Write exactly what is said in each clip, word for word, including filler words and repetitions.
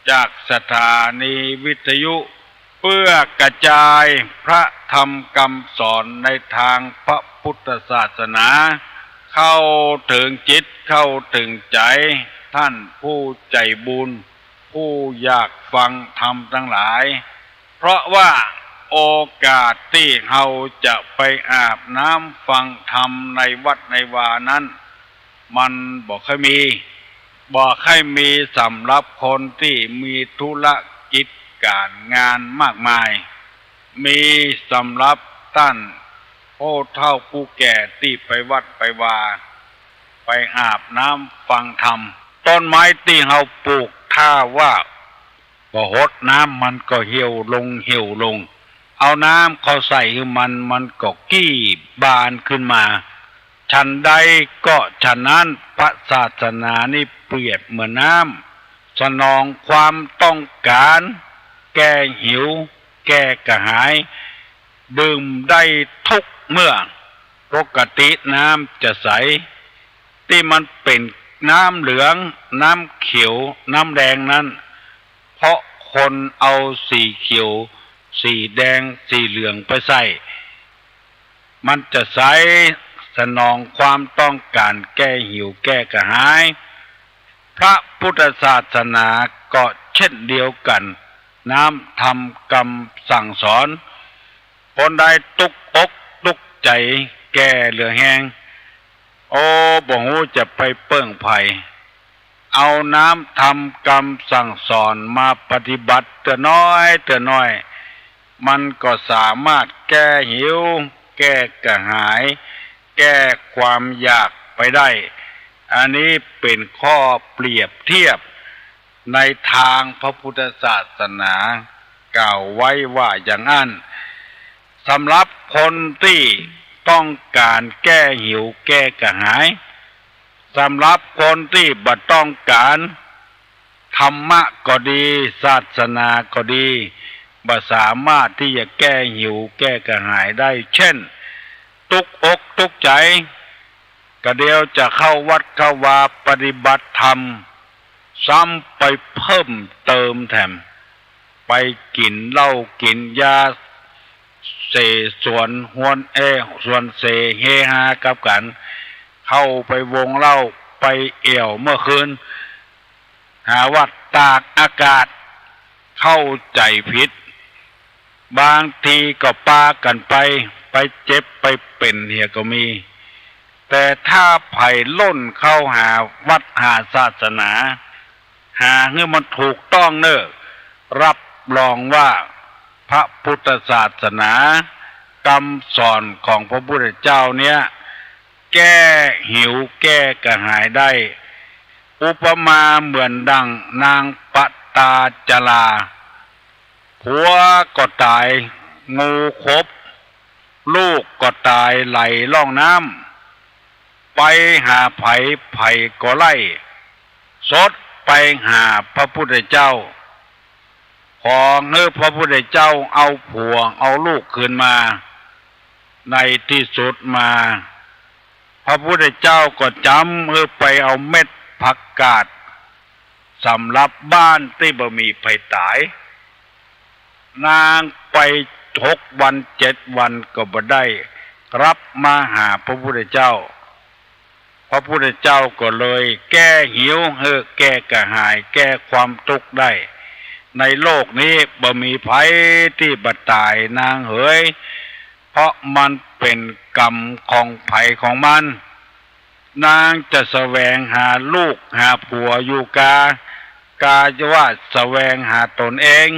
จากสถานีวิทยุ เพื่อกระจายพระธรรมกำสอนในตางพระปุทธศาสนา เข้าเถิงจิตเข้าเถิงใจ๋ต้านผู้ใจ๋บุญ ผู้อยากฟังธรรมตังหลาย เพราะว่าโอกาสตี้เฮาจะไปอาบน้ำฟังธรรมในวัดในวานั้น มันบ่ค่อยมี บ่ค่อยมีสำหรับคนตี้มีธุรกิจก๋านงานมากมาย มีสำหรับต้านผู้เฒ่าผู้แก่ตี้ไปวัดไปวา ไปอาบน้ำฟังธรรม ต้นไม้ตี้เฮาปูก ถ้าว่าบ่หดน้ำมันก็เหี่ยวลง เหี่ยวลง เอาน้ำเข้าใส่หื้อมัน มันก็กี้บานขึ้นมา ฉันใดก็ฉะนั้น พระศาสนานี้เปรียบเหมือนน้ำ สนองความต้องก๋าน แก้หิว แก้กระหาย ดื่มได้ทุกเมื่อ ปกติน้ำจะใส ตี้มันเป๋นน้ำเหลือง น้ำเขียว น้ำแดงนั้น เพราะคนเอาสีเขียว สีแดง สีเหลืองไปใส่ มันจะใส สนองความต้องก๋านแก้หิวแก้กระหาย พระปุทธศาสนาก็เช่นเดียวกั๋น น้ำธรรมกำสั่งสอน คนใดตุ๊กอกตุ๊กใจ๋ แก่เหลือแฮง โอ้ บ่ฮู้จะไปเปิ้งใผ เอาน้ำธรรมกำสั่งสอนมาปฏิบัติเตื้อน้อยเตื้อน้อย มันก็สามารถแก้หิว แก้กระหาย แก้ความอยากไปได้ อันนี้เป๋นข้อเปรียบเทียบ ในตางพระปุทธศาสนากล่าวไว้ว่าอย่างอั้น สำหรับคนตี้ต้องก๋านแก้หิวแก้กระหาย สำหรับคนตี้บ่ต้องก๋าน ธรรมะก็ดี ศาสนาก็ดี บ่สามารถตี้จะแก้หิวแก้กระหายได้ เช่น ตุ๊กอกตุ๊กใจ๋ กระเดียวจะเข้าวัดเข้าวาปฏิบัติธรรม ซ้ำไปเพิ่มเติมแถม ไปกิ๋นเหล้ากิ๋นยา เสสวนฮวนแอ สวนเสเฮฮากับกั๋น เข้าไปวงเหล้า ไปแอ่วเมื่อคืน หาว่าตากอากาศ เข้าใจ๋ผิด บางทีก็ปากั๋นไป ไปเจ็บไปเป๋นเหียก็มี แต่ถ้าใผล่นเข้าหาวัดหาศาสนา หาหื้อมันถูกต้องเน่อ รับรองว่าพระปุทธศาสนากำสอนของพระปุทธเจ้าเนี้ย แก้หิวแก้กระหายได้ อุปมาเหมือนดังนางปตาจารา ผัวก็ต๋าย งูขบ ลูกก็ต๋ายไหลล่องน้ำ ไปหาใผ ใผก็ไล่ สดไปหาพระปุทธเจ้า ขอหื้อพระปุทธเจ้าเอาผัวเอาลูกคืนมา ในตี้สุดมา พระปุทธเจ้าก็จ๋ำหื้อไปเอาเม็ดผักกาด สำหรับบ้านตี้บ่มีใผต๋าย นางไปหกวันเจ็ดวันก็บ่ได้กลับมาหาพระปุทธเจ้า พระปุทธเจ้าก็เลยแก้หิวหื้อแก้กระหายแก้ความตุ๊กข์ได้ ในโลกนี้บ่มีใผตี้บ่ต๋ายนางเหย เพราะมันเป๋นกรรมของใผของมัน นางจะแสวงหาลูกหาผัวอยู่กา กาว่าแสวงหาต๋นเอง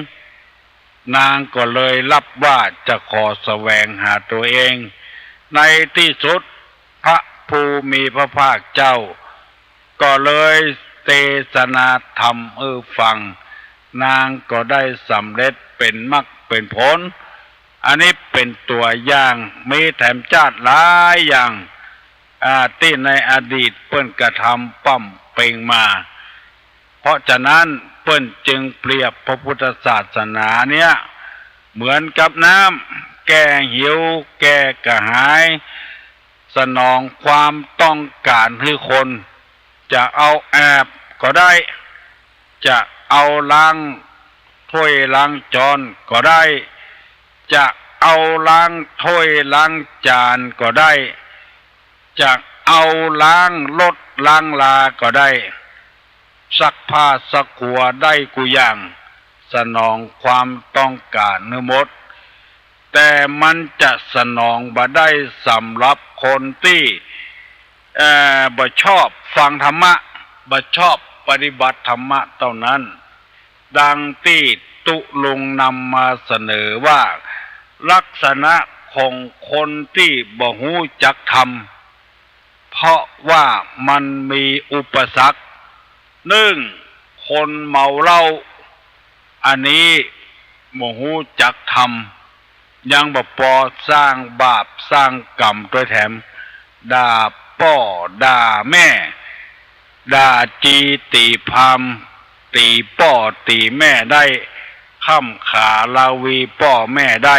นางก็เลยรับว่าจะขอแสวงหาตั๋วเอง ในตี้สุดพระผู้มีพระภาคเจ้า ก็เลยเตสนาธรรมหื้อฟัง นางก็ได้สำเร็จเป๋นมรรคเป๋นผล อันนี้เป๋นตั๋วอย่าง มีแถมจ๊าดหลายอย่าง อ่า ตี้ในอดีตเปิ้นกระทำป้ำเป๋งมา เพราะฉะนั้นเปิ้นจึงเปรียบพระพุทธศาสนาเนี้ยเหมือนกับน้ำ แก้หิว แก้กระหาย สนองความต้องการหื้อคน จะเอาแอบก็ได้ จะ เอาล้างถ้วยล้างจ๊อนก็ได้ จะเอาล้างถ้วยล้างจานก็ได้ จะเอาล้างรถล้างราก็ได้ ซักผ้าซักหัวได้กู้อย่าง สนองความต้องก๋านหื้อหมด แต่มันจะสนองบ่ได้สำหรับคนตี้ เอ่อ บ่ชอบฟังธรรมะ บ่ชอบปฏิบัติธรรมะเต้านั้น ดังตี้ตุ๊ลุงนำมาเสนอว่า ลักษณะของคนตี้บ่ฮู้จักธรรม เพราะว่ามันมีอุปสรรค นึ่ง คนเมาเหล้า อันนี้บ่ฮู้จักธรรม ยังบ่ปอสร้างบาปสร้างก๋รรมตวยแถม ด่าป้อด่าแม่ ด่าจี๋ตี๋พราหมณ์ ตี๋ป้อตี๋แม่ได้ ค่ำขาลาวีป้อแม่ได้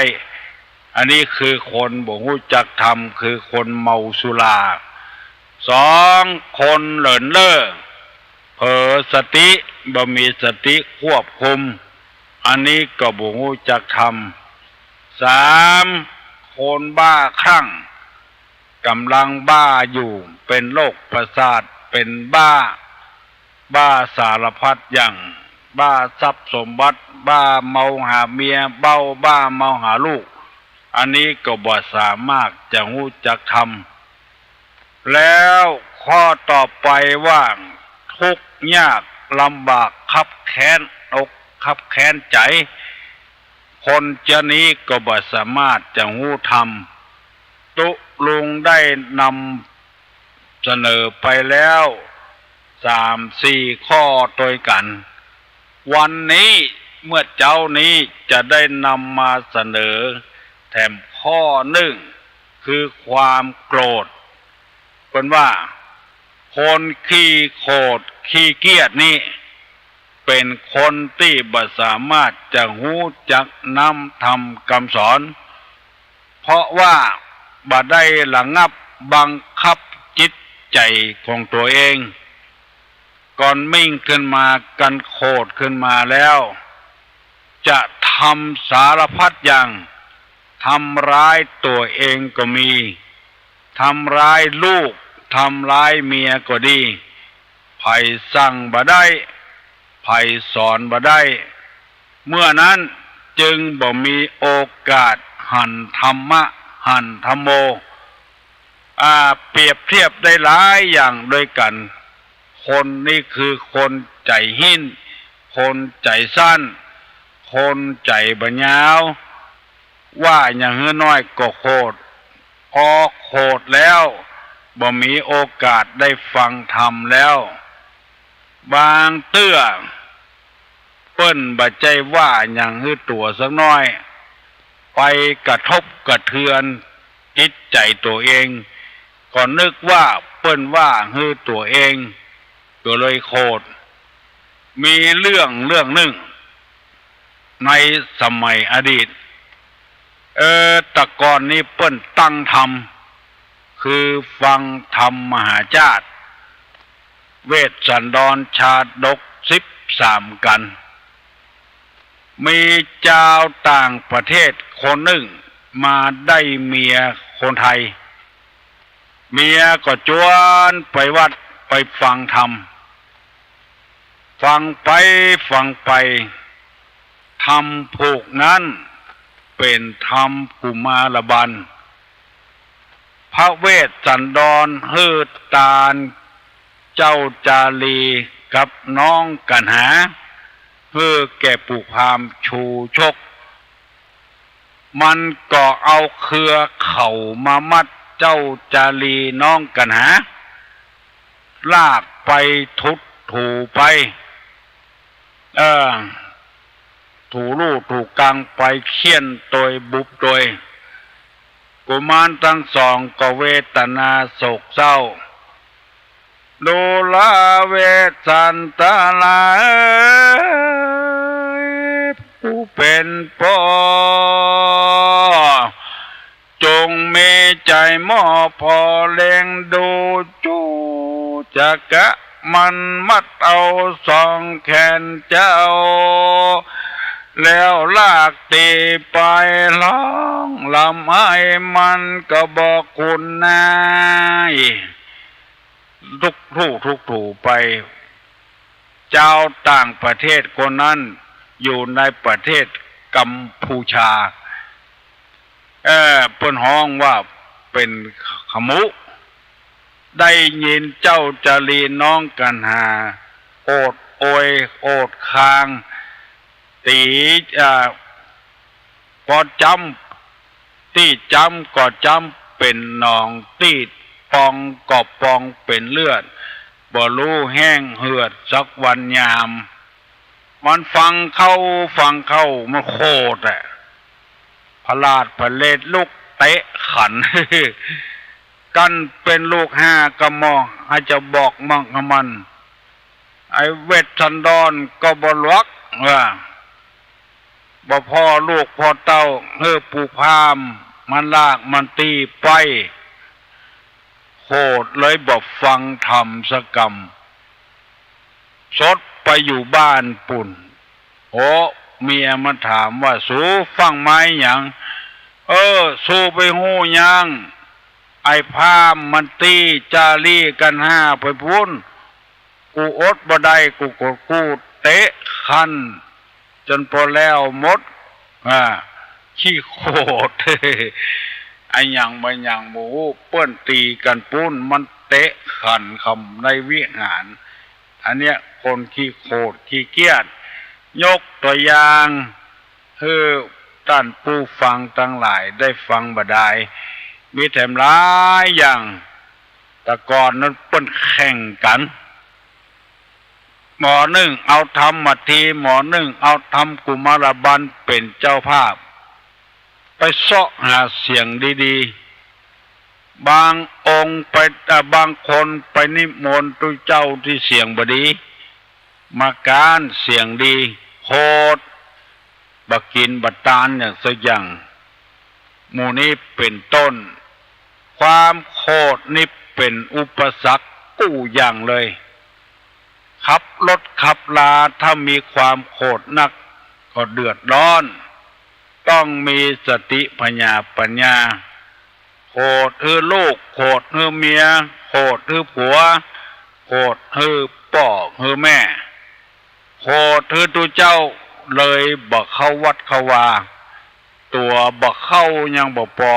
อันนี้คือคนบ่ฮู้จักธรรม คือคนเมาสุรา สอง คนเหลินเล่อ เผลอสติ บ่มีสติควบคุม อันนี้ก็บ่ฮู้จักธรรม สาม คนบ้าคลั่ง ก๋ำลังบ้าอยู่ เป๋นโรคประสาท เป๋นบ้า บ้าสารพัดอย่าง บ้าทรัพย์สมบัติ บ้าเมาหาเมีย เบ้า บ้าเมาหาลูก อันนี้ก็บ่สามารถจะฮู้จักธรรม แล้วข้อต่อไปว่า ทุกข์ยากลำบากคับแค้นอกคับแค้นใจ๋ คนเจ้านี้ก็บ่สามารถจะฮู้ธรรม ตุ๊ลุงได้นำเสนอไปแล้วสามสี่ข้อตวยกั๋น วันนี้เมื่อเจ๊านี้จะได้นำมาเสนอแถมข้อนึ่ง คือความโกรธ เปิ้นว่า คนขี้โขดขี้เกียจนี้ เป๋นคนตี้บ่สามารถจะฮู้จักน้ำธรรมกำสอน เพราะว่าบ่ได้ระงับบังคับจิตใจ๋ของตั๋วเอง ก่อนมิ่งขึ้นมา กันโขดขึ้นมาแล้ว จะทำสารพัดอย่าง ทำร้ายตั๋วเองก็มี ทำร้ายลูก ทำร้ายเมียก็ดี ใผสั่งบ่ได้ ใผสอนบ่ได้ เมื่อนั้นจึงบ่มีโอกาสหันธรรมะ หันธัมโม อ่า เปรียบเทียบได้หลายอย่างตวยกั๋น คนนี้คือคนใจ๋หิ้น คนใจ๋สั้น คนใจ๋บ่ยาว ว่าอย่างหื้อน้อยก็โขด พอโขดแล้ว บ่มีโอกาสได้ฟังธรรมแล้ว บางเตื้อ เปิ้นบ่ใจ้ว่าหยังหื้อตั๋วสักน้อย ไปกระทบกระเทือนจิตใจ๋ตั๋วเอง ก็นึกว่าเปิ้นว่าหื้อตั๋วเอง ก็เลยโขด มีเรื่องเรื่องนึ่ง ในสมัยอดีต เออ แต่ก่อนนี้เปิ้นตั้งธรรม คือฟังธรรมมหาชาติ เวสสันดรชาดกสิบสามกัณฑ์ มีจาวต่างประเทศคนนึ่งมาได้เมียคนไทย เมียก็จวนไปวัดไปฟังธรรม ฟังไปฟังไป ธรรมผูกนั้นเป๋นธรรมกุมารบัล พระเวสสันดรหื้อตานเจ้าจารีกับน้องกัณหา หื้อแก่ปู่พราหมณ์ชูชก มันก็เอาเครือเข่ามามัดเจ้าจารีน้องกัณหา ลากไปถูถูไป เออ ถูลู่ถูกังไป เฆี่ยนตวยบุบตวย กุมารตังสองก็เวทนาโศกเศร้า ดูราเวสสันดราเอย ผู้เป๋นป้อ จงมีใจ๋มอบผ่อเลี้ยงดูจุ๊กะ มันมัดเอาสองแขนเจ้า แล้วลากตี๋ไปฮ้องร่ำไห้ มันก็บอกคุณนาย ทุกทู่ทุกทู่ไป จาวต่างประเทศคนนั้นอยู่ในประเทศกัมพูชา เอ่อ เปิ้นฮ้องว่าเป๋นขมุ ได้ยินเจ้าจารีน้องกัณหา โอดโอย โอดคาง ตี๋ อ่า ปอจ้ำ ตี้จ้ำก็จ้ำเป๋นหนอง ตี้ปองก็ปองเป๋นเลือด บ่ฮู้แห้งเหือดสักวันยาม มันฟังเข้า ฟังเข้า มันโขดอะ ผลาดผลเลดลุกเตะขัน กั้นเป๋นลูกห้ากะหม่อ ใผจะบอกมั่งกะมัน ไอ้เวชสันดรก็บ่หลวก ว่า บ่ผ่อลูกผ่อเต้า หื้อปู่พราหมณ์มันลากมันตี๋ไป โขดเลยบ่ฟังธรรมสักกำ สดไปอยู่บ้านปู้น โอ้ เมียมาถามว่า สูฟั่งมาหยัง เออ สูไปฮู้หยัง ไอ้พราหมณ์มันตี๋จารีกัณหาไปปู้น กูอดบ่ได้ กูก็ กูเตะขัน จ๋นปอแล้วหมด อ่า ขี้โขด อะหยังบ่หยังบ่ฮู้ เปิ้นตี๋กั๋นปู้น มันเตะขันกำในวิหาร อันเนี้ยคนขี้โขดขี้เกียจ ยกตั๋วอย่าง หื้อต้านผู้ฟังตังหลายได้ฟังบ่ดาย มีแถมหลายอย่าง แต่ก่อนนั้นเปิ้นแข่งกั๋น หมอนึ่งเอาธรรมมาที หมอนึ่งเอาธรรมกุมารบัลเป๋นเจ้าภาพ ไปเซาะหาเสียงดีๆ บางองค์ไป เอ่อ บางคนไปนิมนต์ตุ๊เจ้าตี้เสียงบ่ดี มาก๊านเสียงดี โขด บ่กิ๋นบ่ตานอย่างสักอย่าง หมู่นี้เป๋นต้น ความโขดนี่เป๋นอุปสรรคกู้อย่างเลย ขับรถขับลาถ้ามีความโขดนักก็เดือดร้อน ต้องมีสติผญาปัญญา โขดหื้อลูก โขดหื้อเมีย โขดหื้อผัว โขดหื้อป้อหื้อแม่ โขดหื้อตุ๊เจ้า เลยบ่เข้าวัดเข้าวา ตั๋วบ่เข้ายังบ่ปอ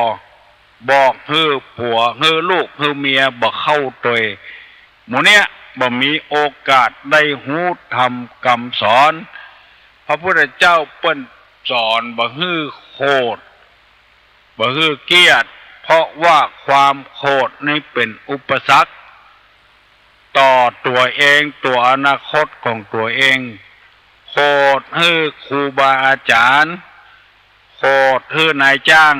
บอกหื้อผัวหื้อลูกหื้อเมียบ่เข้าตวย หมู่เนี้ยบ่มีโอกาสได้ฮู้ธรรมกำสอน พระพุทธเจ้าเปิ้นสอนบ่หื้อโขด บ่หื้อเกียจ เพราะว่าความโขดนี่เป๋นอุปสรรค ต่อตั๋วเอง ตั๋วอนาคตของตั๋วเอง โขดหื้อครูบาอาจ๋ารย์ โขดหื้อนายจ้าง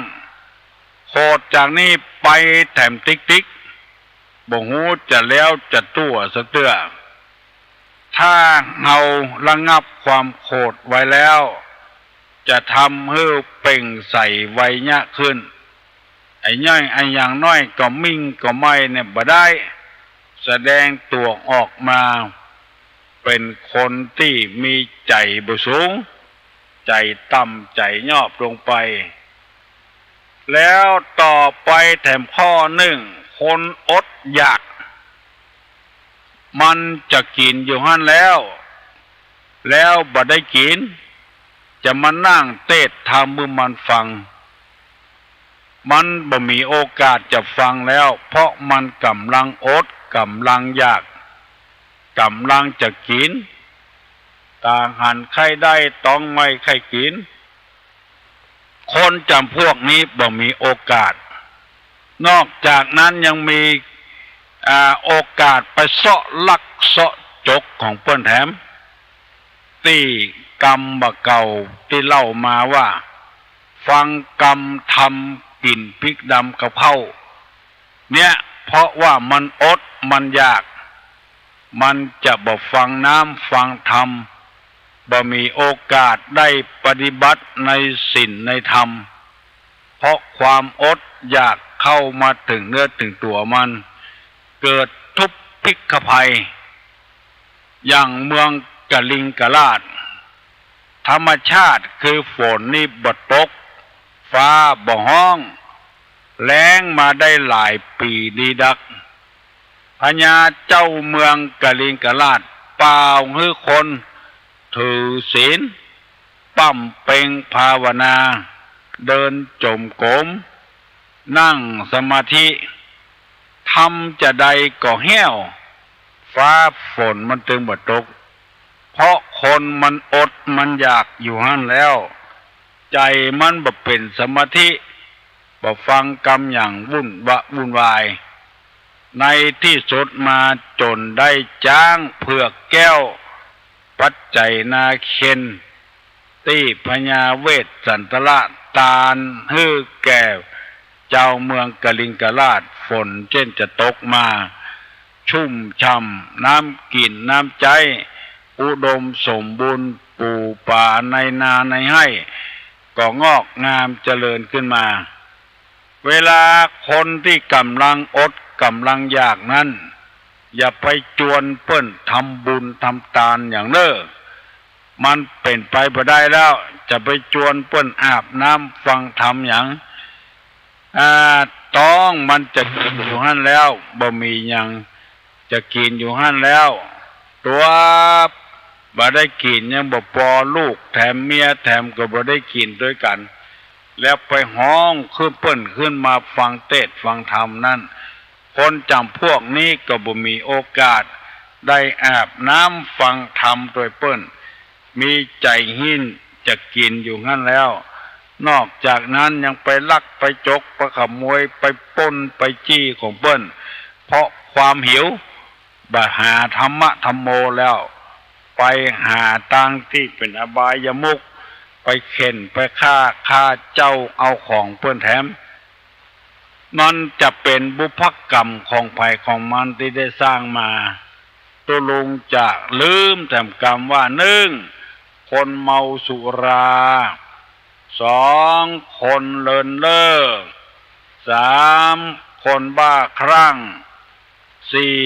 โขดจากนี้ไปแถมติ๊กๆ บ่ฮู้จะแล้วจะตั๋วสักเตื้อ ถ้าเฮาระงับความโขดไว้แล้ว จะทำหื้อเปล่งใสไวยะขึ้น อะหยัง อะหยังน้อยก็มิ่งก็ไหม้เนี่ยบ่ได้ แสดงตั๋วออกมาเป๋นคนตี้มีใจ๋บ่สูง ใจ๋ต่ำ ใจ๋ยอบลงไป แล้วต่อไปแถมข้อนึ่ง คนอดอยาก มันจะกิ๋นอยู่หั้นแล้ว แล้วบ่ได้กิ๋น จะมานั่งเตสน์ธรรมหื้อมันฟัง มันบ่มีโอกาสจะฟังแล้ว เพราะมันก่ำลังอด ก่ำลังอยาก ก่ำลังจะกิ๋น ตาหันใค่ได้ ต๊องไหม้ใค่กิ๋น คนจ๋ำพวกนี้บ่มีโอกาส นอกจากนั้นยังมี อ่า โอกาสไปเซาะลักเซาะจกของเปิ้นแถม ตี้กำบ่าเก่าตี้เล่ามาว่า ฟังกำธรรมกิ๋นพริกดำกับข้าว เนี่ย เพราะว่ามันอด มันอยาก มันจะบ่ฟังน้ำฟังธรรม บ่มีโอกาสได้ปฏิบัติในศีลในธรรม เพราะความอดอยากเข้ามาเถิงเนื้อเถิงตั๋วมัน เกิดทุพพิฆภัย อย่างเมืองกลิงกราช ธรรมชาติคือฝนนี่บ่ตก ฟ้าบ่ฮ้อง แล้งมาได้หลายปี๋นี้ดัก พญาเจ้าเมืองกลิงกราช ป่าวหื้อคนถือศีล บำเพ็ญภาวนา เดินจงกรม นั่งสมาธิ ทำจาใดก็แห้ว ฟ้าฝนมันตึงบ่ตก เพราะคนมันอดมันอยากอยู่หั้นแล้ว ใจ๋มันบ่เป๋นสมาธิ บ่ฟังกำหยัง วุ่นวะวุ่นวาย ในตี้สุดมาจ๋นได้จ๊างเผือกแก้ว ปัจไจนาเคน ตี้พญาเวสสันตระตานหื้อแก่จาวเมืองกลิงกราช ฝนเจ้นจะตกมา ชุ่มฉ่ำ น้ำกิ๋นน้ำใจ๊ อุดมสมบูรณ์ ปู๋ป๋าในนาในไฮ่ ก็งอกงามเจริญขึ้นมา เวลาคนตี้ก่ำลังอดก่ำลังอยากนั้น อย่าไปจวนเปิ้นทำบุญทำตานหยังเน่อ มันเป๋นไปบ่ได้แล้ว จะไปจวนเปิ้นอาบน้ำฟังธรรมหยัง อ่า ต๊องมันจะกิ๋นอยู่หั้นแล้ว บ่มีหยังจะกิ๋นอยู่หั้นแล้ว ตั๋วบ่ได้กิ๋นยังบ่ปอ ลูกแถมเมียแถมก็บ่ได้กิ๋นตวยกั๋น แล้วไปฮ้องขึ้นเปิ้นขึ้นมาฟังเตสน์ฟังธรรมนั้น คนจ๋ำพวกนี้ก็บ่มีโอกาสได้อาบน้ำฟังธรรมตวยเปิ้น มีใจ๋หิ้นจะกิ๋นอยู่หั้นแล้ว นอกจากนั้นยังไปลักไปจกไปขโมยไปปล้นไปจี้ของเปิ้น เพราะความหิว บ่หาธรรมะธัมโมแล้ว ไปหาตางตี้เป๋นอบายมุข ไปเข่นไปฆ่า ฆ่าเจ้าเอาของเปิ้นแถม มันจะเป๋นบุพกรรมของใผของมันตี้ได้สร้างมา ตุ๊ลุงจะลืมแถมกำว่า นึ่ง คนเมาสุรา สอง คนเลินเล่อ สาม คนบ้าคลั่ง สี่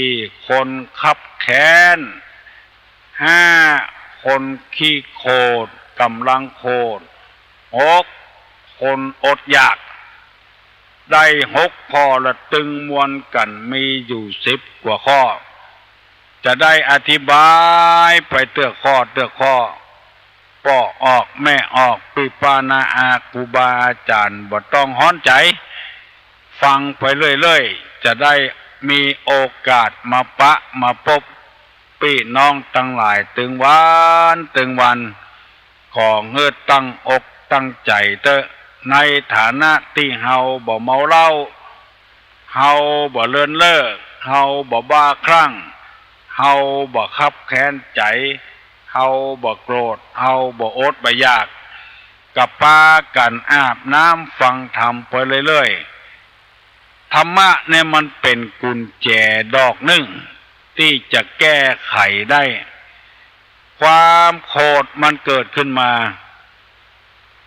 คนคับแค้น ห้า คนขี้โขด ก่ำลังโขด หก คนอดอยาก ได้หกข้อละ ตึงมวลกั๋นมีอยู่สิบกว่าข้อ จะได้อธิบายไปเตื้อข้อเตื้อข้อ ป้อออกแม่ออก ปี้ป้าน้าอาครูบาอาจ๋ารย์ บ่ต้องฮ้อนใจ๋ ฟังไปเรื่อยๆ จะได้มีโอกาสมาปะมาปบปี้น้องตังหลายตึงวันตึงวัน ขอหื้อตั้งอกตั้งใจ๋เต๊อะ ในฐานะตี้เฮาบ่เมาเหล้า เฮาบ่เลินเล่อ เฮาบ่บ้าคลั่ง เฮาบ่คับแค้นใจ๋ เฮาบ่โกรธ เฮาบ่อดบ่อยาก ก็ปากั๋นอาบน้ำฟังธรรมไปเรื่อยๆ ธรรมะเนี่ยมันเป๋นกุญแจดอกนึ่งตี้จะแก้ไขได้ ความโขดมันเกิดขึ้นมา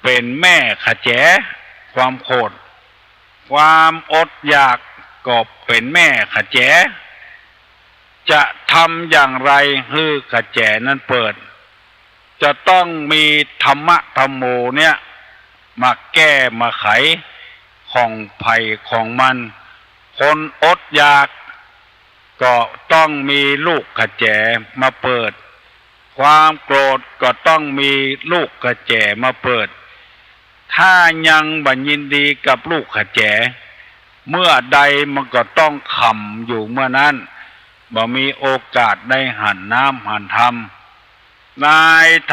เป๋นแม่ขะแจ ความโขด ความอดอยากก็เป๋นแม่ขะแจ จะทำอย่างไรหื้อขะแจนั้นเปิด จะต้องมีธรรมะธัมโมเนี่ยมาแก้มาไขของใผของมัน คนอดอยากก็ต้องมีลูกขะแจมาเปิด ความโกรธก็ต้องมีลูกขะแจมาเปิด ถ้ายังบ่ยินดีกับลูกขะแจ เมื่อใดมันก็ต้องขำอยู่เมื่อนั้น บ่มีโอกาสได้หันน้ำหันธรรม ใน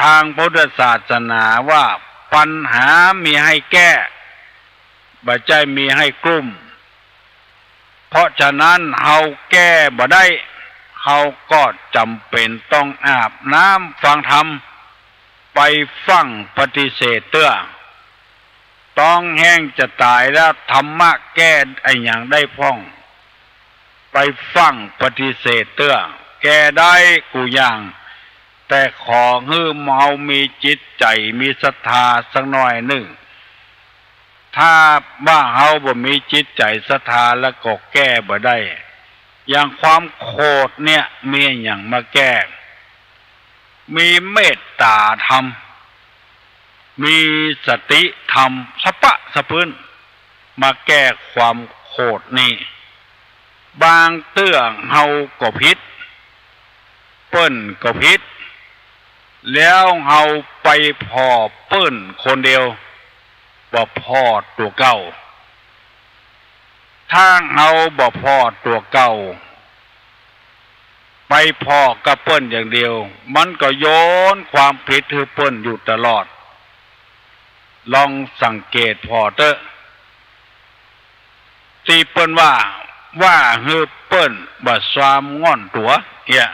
ตางพุทธศาสนาว่า ปัญหามีหื้อแก้ บ่ใจ้มีหื้อกลุ้ม เพราะฉะนั้นเฮาแก้บ่ได้ เฮาก็จ๋ำเป๋นต้องอาบน้ำฟังธรรม ไปฟั่งปฏิเสธเตื้อ ต๊องแห้งจะต๋ายแล้ว ธรรมะแก้อะหยังได้พ่อง ไปฟั่งปฏิเสธเตื้อ แก้ได้กู้อย่าง แต่ขอหื้อเฮามีจิตใจ๋มีศรัทธาสักหน่อยนึ่ง ถ้าว่าเฮาบ่มีจิตใจ๋ศรัทธาแล้วก็แก้บ่ได้ อย่างความโขดเนี่ยมีอะหยังมาแก้ มีเมตต๋าธรรม มีสติธรรมสะป๊ะสะปื้น มาแก้ความโขดนี้ บางเตื้อเฮาก็ผิด เปิ้นก็ผิด แล้วเฮาไปผ่อเปิ้นคนเดียว บ่ผ่อตั๋วเก่า ถ้าเฮาบ่ผ่อตั๋วเก่า ไปผ่อกับเปิ้นอย่างเดียว มันก็โยนความผิดหื้อเปิ้นอยู่ตลอด ลองสังเกตผ่อเต๊อะ ตี้เปิ้นว่า ว่าหื้อเปิ้นบ่าซามง่อนตั๋ว เหีย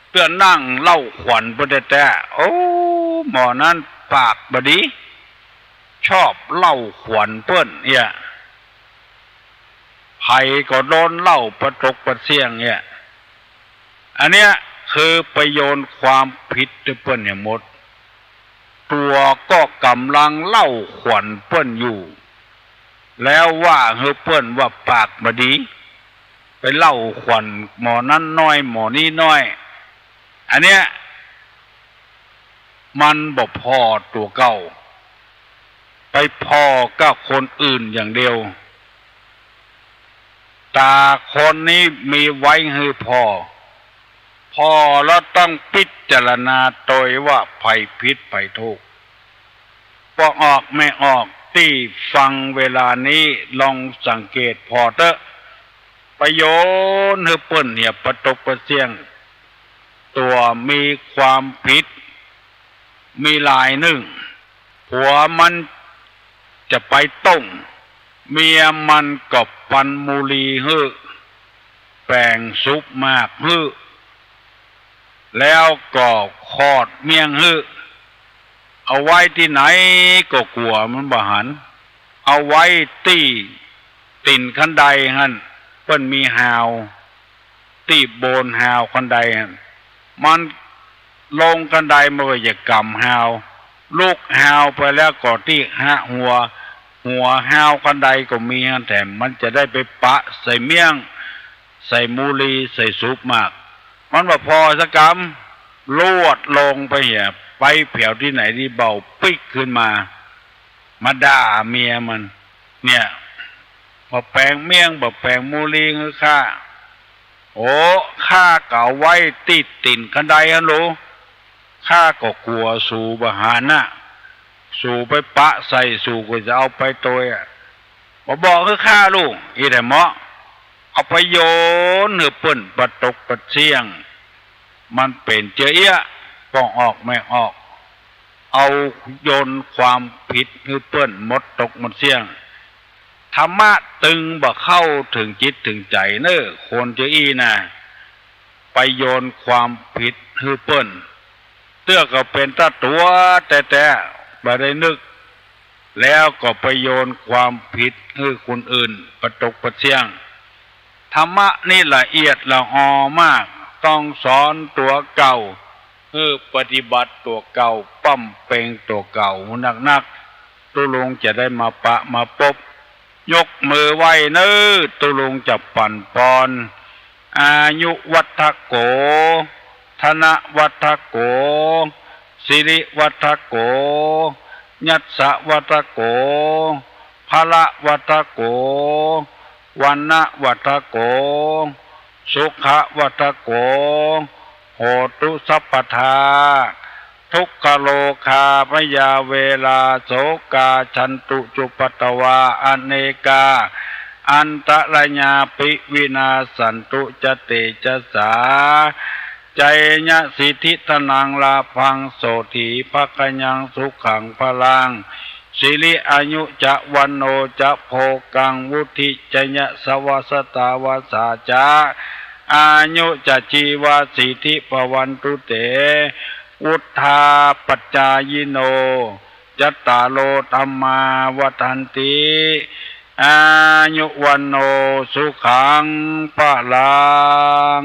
เตื้อนั่งเล่าขวัญเปิ้นแต๊ๆ โอ้ หมอนั้นปากบ่ดี ชอบเล่าขวัญเปิ้น เหีย ใผก็โดนเล่าปะตกปะเสี้ยง เหีย อันเนี้ยคือไปโยนความผิดหื้อเปิ้นอย่างหมด ตั๋วก็ก่ำลังเล่าขวัญเปิ้นอยู่ แล้วว่าหื้อเปิ้นว่าปากบ่ดี ไปเล่าขวัญหมอนั้นน้อย หมอนี้น้อย อันเนี้ย มันบ่ผ่อตั๋วเก่า ไปผ่อกับคนอื่นอย่างเดียว ต๋าคนนี้มีไว้หื้อผ่อ ผ่อแล้วต้องพิจารณาโตยว่าใผผิดใผถูก ปอออกแม่ออกตี้ฟังเวลานี้ ลองสังเกตผ่อเต๊อะ ไปโยนหื้อเปิ้นเหียปะตกปะเสี้ยง ตั๋วมีความผิด มีลายนึ่ง ผัวมันจะไปต้ง เมียมันก็ปันมูลีหื้อ แป๋งสุบหมากหื้อ แล้วก็ขอดเมี่ยงหื้อ เอาไว้ตี้ไหนก็กั๋วมันบ่หัน เอาไว้ตี้ตี๋นคันไดหั้น เปิ้นมีฮาว ตี้โบนฮาวคันไดหั้น มันลงคันไดมันก็จะก๋ำฮาว ลุกฮาวไปแล้วก็ตี้ฮะหัว หัวฮาวคันไดก็มีหั้นแถม มันจะได้ไปปะใส่เมี่ยง ใส่มูลี ใส่สุบหมาก มันบ่ผ่อสักกำ ลวดลงไปเหีย ไปแผวตี้ไหนตี้เบาปิ๊กขึ้นมา มาด่าเมียมัน เนี่ย บ่แป๋งเมี่ยง บ่แป๋งมูลีหื้อข้า โอ้ ข้าก็เอาไว้ตี้ตี๋นคันไดหั้นโล ข้าก็กั๋วสูบ่หันน่ะ สูไปปะใส่ สูก็จะเอาไปโตยอะ บ่บอกหื้อข้าลูก อี้แหละเหมาะ เอาไปโยนหื้อเปิ้นปะตกปะเสี้ยง มันเป๋นเจื้อเอี้ยะ ปอออกแม่ออก เอาโยนความผิดหื้อเปิ้นหมดตกหมดเสี้ยง ธรรมะตึงบ่เข้าเถิงจิตเถิงใจ๋เน่อ คนเจ้าอี้น่ะ ไปโยนความผิดหื้อเปิ้น เตื้อก็เป๋นตาตั๋วแต๊ๆ บ่ได้นึก แล้วก็ไปโยนความผิดหื้อคนอื่นปะตกปะเสี้ยง ธรรมะนี่ละเอียดละออมาก ต้องสอนตั๋วเก่า หื้อปฏิบัติตั๋วเก่า ป้ำเป็งตั๋วเก่านักๆ ตุ๊ลุงจะได้มาปะมาปบ ยกมือไหว้เน่อ ตุ๊ลุงจะปั๋นปอน อายุวัฒโก ธนวัฒโก สิริวัฒโก ยัสสวัฒโก พละวัฒโก วรรณวัฒโก สุขวัฒโก โหตุสัพพทา ทุกขโรคาพยาเวรา โสกา ฉันตุ จุปปตวา อเนกา อันตรายาปิ วินาสสันตุ จะเตจะสา จายะสิทธิธนัง ลาภัง โสฏฐี ภะคะยัง สุขัง พลัง สิริ อายุ จะ วัณโณ จะ โภคัง วุฑฒิ จะ ยะสะวะ สะตา วะสา จะ อายุ จะ จีวา สี ทิ ภะวันตุ เต วุฑฒา ปัจจายิโน จัตตาโร ธัมมา วัฑฒันติ อายุ วัณโณ สุขัง พลัง